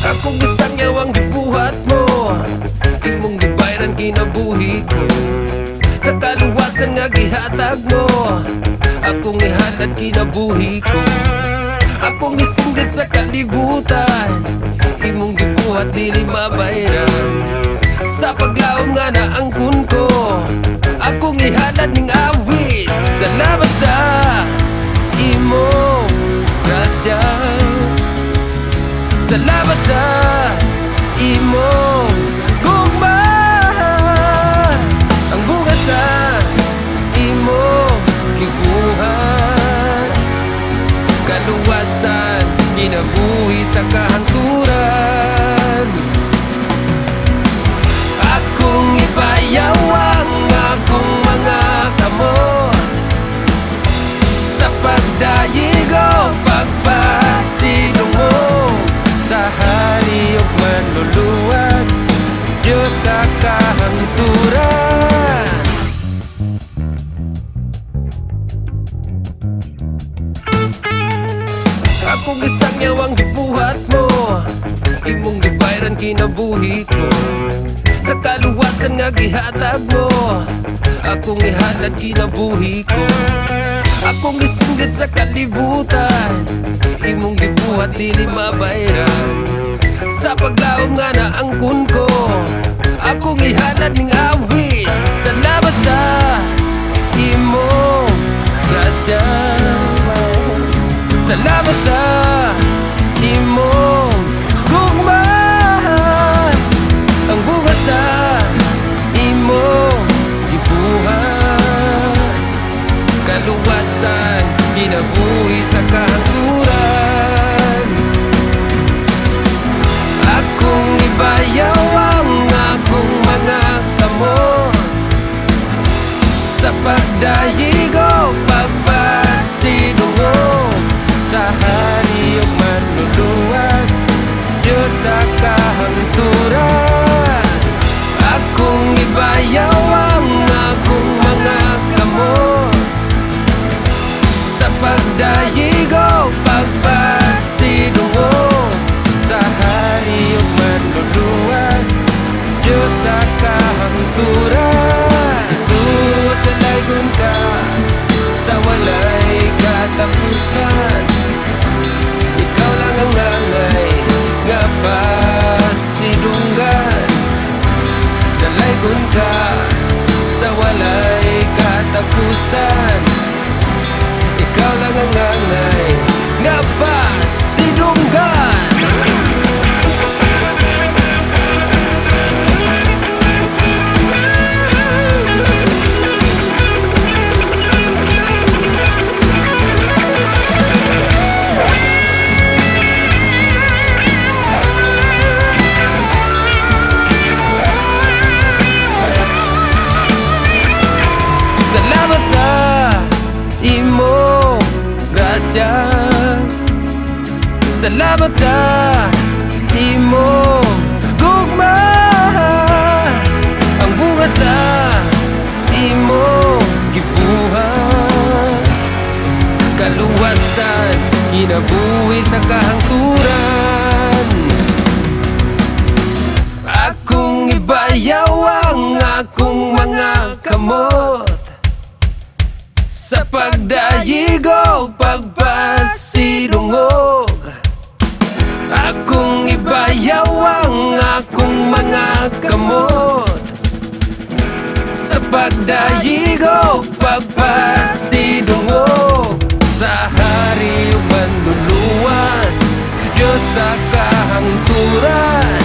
Akong gisangyaw ang gibuhat mo, imong gibayran kinabuhi ko. Sa kaluwasan nga gihatag mo, akong ihalad kinabuhi ko. Akong gisinggit sa kalibutan, imong gibuhat dili mabayran. Sa paglaom nga naangkon ko, akong ihalad ning awit. Salamat sa imong grasya, salamat sa imong gugma. Ang bunga sa imong gibuhat, kaluwasan, kinabuhi sa kahangturan. Akong ibayaw ang akong mga kamot sa pagdayeg o pagpasidungog sa hari ug manluluwas, Diyos sa kahangturan. Akong gisangyaw ang gibuhat mo, imong gibayran kinabuhi ko. Sa kaluwasan nga gihatag mo, akong ihalad kinabuhi ko. Akong gisinggit sa kalibutan, imong gibuhat dili mabayran. Sa paglaom nga naangkon ko, akong ihalad ning awit. Salamat sa imong grasya, salamat sa imong gugma. Ang bunga sa imong gibuhat, kaluwasan, kinabuhi sa kahangturan. Akong ibayaw ang akong mga kamot sa pagdayeg o pagpasidungog sa hari ug manluluwas, Diyos sa kahangturan. Akong ibayaw ang akong mga kamot sa pagdayeg o pagpasidungog sa hari ug manluluwas, Diyos sa kahangturan. Jesus, dalaygon ka sa walay katapusan. Ikaw lang ang angay nga pasidunggan. Dalaygon ka sa walay katapusan. Ikaw lang ang angay nga pasidunggan. Salamat sa imong grasya, salamat sa imong gugma. Ang bunga sa imong gibuhat, kaluwasan, kinabuhi sa kahangturan. Akong ibayaw ang akong mga kamot sa pagdayeg o pagpasidungog. Akong ibayaw ang akong mga kamot sa pagdayeg o pagpasidungog sa hari ug manluluwas, Diyos sa kahangturan.